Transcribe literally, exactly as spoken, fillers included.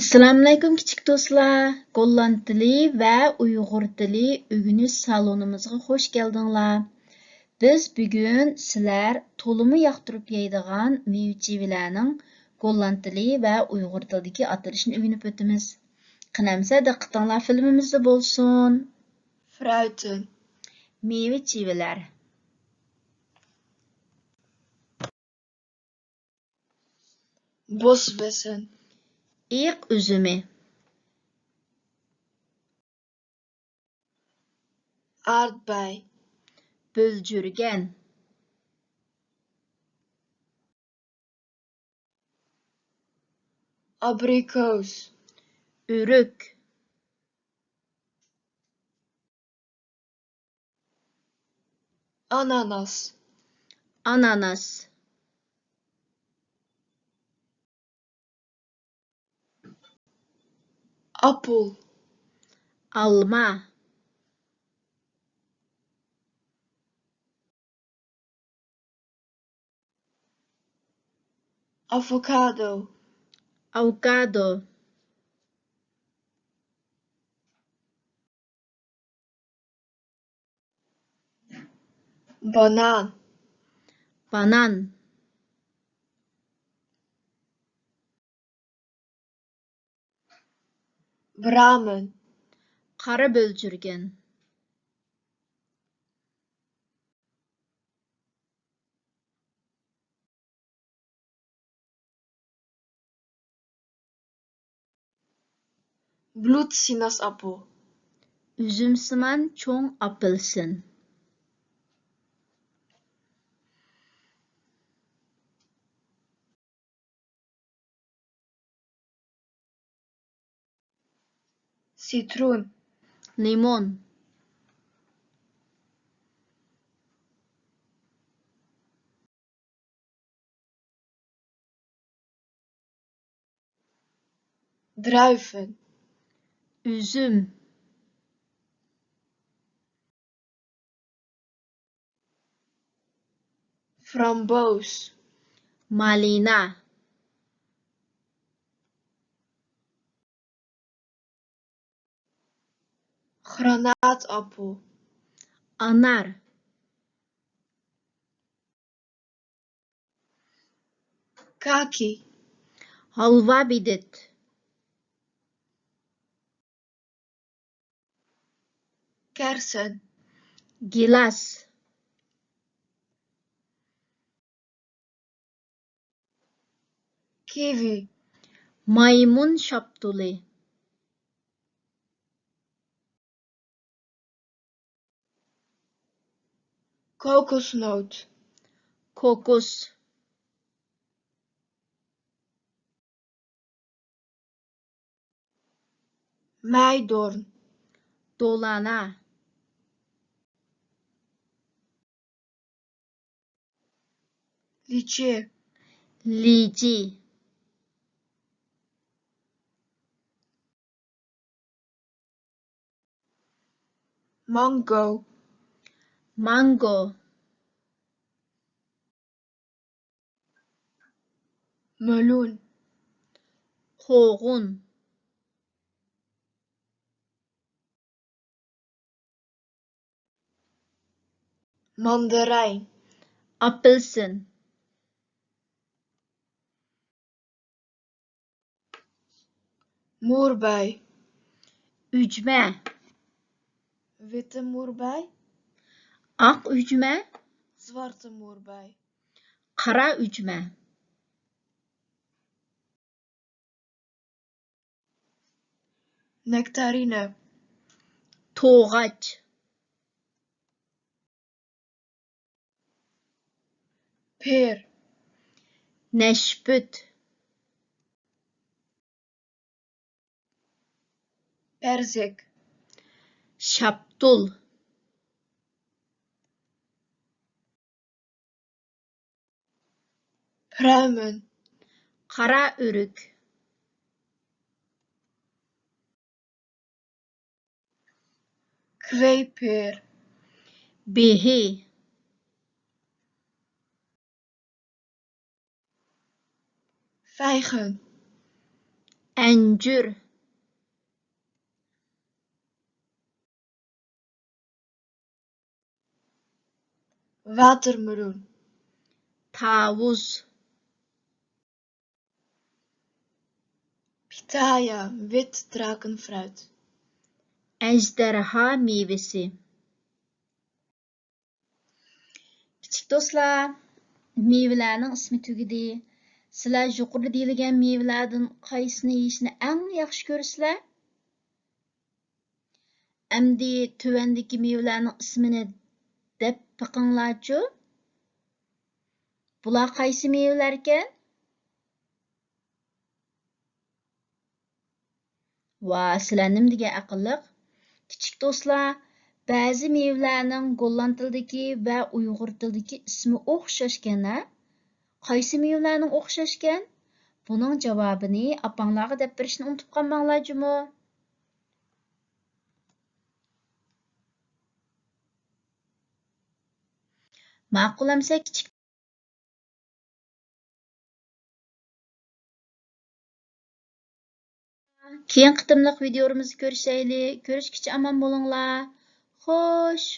ئەسسالامۇئەلەيكۇم، كىچىك دوستلار! گوللاند تىلى ۋە ئۇيغۇر تىلى ئۆگىنىش سالونىمىزغا خوش كەلدىڭلار. بىز بۈگۈن سىلەر تولىمۇ ياقتۇرۇپ يەيدىغان مېۋە-چىۋىلەرنىڭ گوللاند تىلى ۋە ئۇيغۇر تىلىدىكى ئاتىلىشىنى ئۆگىنىپ ئۆتىمىز. قېنى ئەمىسە، دىققىتىڭلار فىلىمىمىزدە بولسۇن. Fruiten. مېۋە-چىۋىلەر. Bosbessen. ئېيىق ئۈزۈمى. Aardbei. بۆلجۈرگەن. Aprikoos. ئۆرۈك. Ananas. ئاناناس. Appel. ئالما. Avocado. ئاۋوكادو. Banaan. بانان. Bramen. قارا بۆلجۈرگەن. Bloedsinaasappel. ئۈزۈمسىمان چوڭ ئاپېلسىن. Citroen. لىمون. Druiven. ئۈزۈم. Framboos. مالىنا. Granaatappel. ئانار. Kaki. ھالۋا بېدىت. Kersen. گىلاس. Kiwi. مايمۇن شاپتۇلى. Kokosnoot. كوكۇس. Meidoorn. دولانا. Lychee. لىچى. Mango. مانگو. Meloen. قوغۇن. Mandarijn. ئاپېلسىن. Moerbei. ئۈجمە. Witte moerbei. ئاق ئۈجمە. Zwarte moerbei. قارا ئۈجمە. Nectarine. توغاچ. Peer. نەشپۈت. Perzik. شاپتۇل. Pruimen. قارا ئۆرۈك. Kweepeer. بېھى. Vijgen. ئەنجۈر. ۋاتېرمېلون. تاۋۇز. پىتايا، ۋىت دراگونفروت. ئەجدىھا مېۋىسى. كىچىك دوستلار، مېۋىلەرنىڭ ئىسمى تۈگىدى. سىلەر يۇقىرىدا دېيىلگەن مېۋىلەردىن قايسىنى يېيىشنى ئەڭ ياخشى كۆرىسىلەر؟ ئەمدى تۆۋەندىكى مېۋىلەرنىڭ ئىسمىنى دەپ بېقىڭلارچۇ. بۇلار قايسى مېۋىلەركەن؟ ۋا، سىلەر نېمە دېگەن ئەقىللىق! كىچىك دوستلار، بەزى مېۋىلەرنىڭ گوللاند تىلىدىكى ۋە ئۇيغۇر تىلىدىكى ئىسمى ئوخشاشكەن ھە؟ قايسى مېۋىلەرنىڭ ئوخشاشكەن؟ بۇنىڭ جاۋابىنى ئاپاڭلارغا دەپ بېرىشنى ئۇنتۇپ قالماڭلار جۇمۇ. ماقۇل ئەمسە كىچىك. كېيىن قېتىملىق ۋىدىيولىرىمىزدا كۆرۈشەيلى. كۆرۈشكىچە ئامان بولۇڭلار. خوش.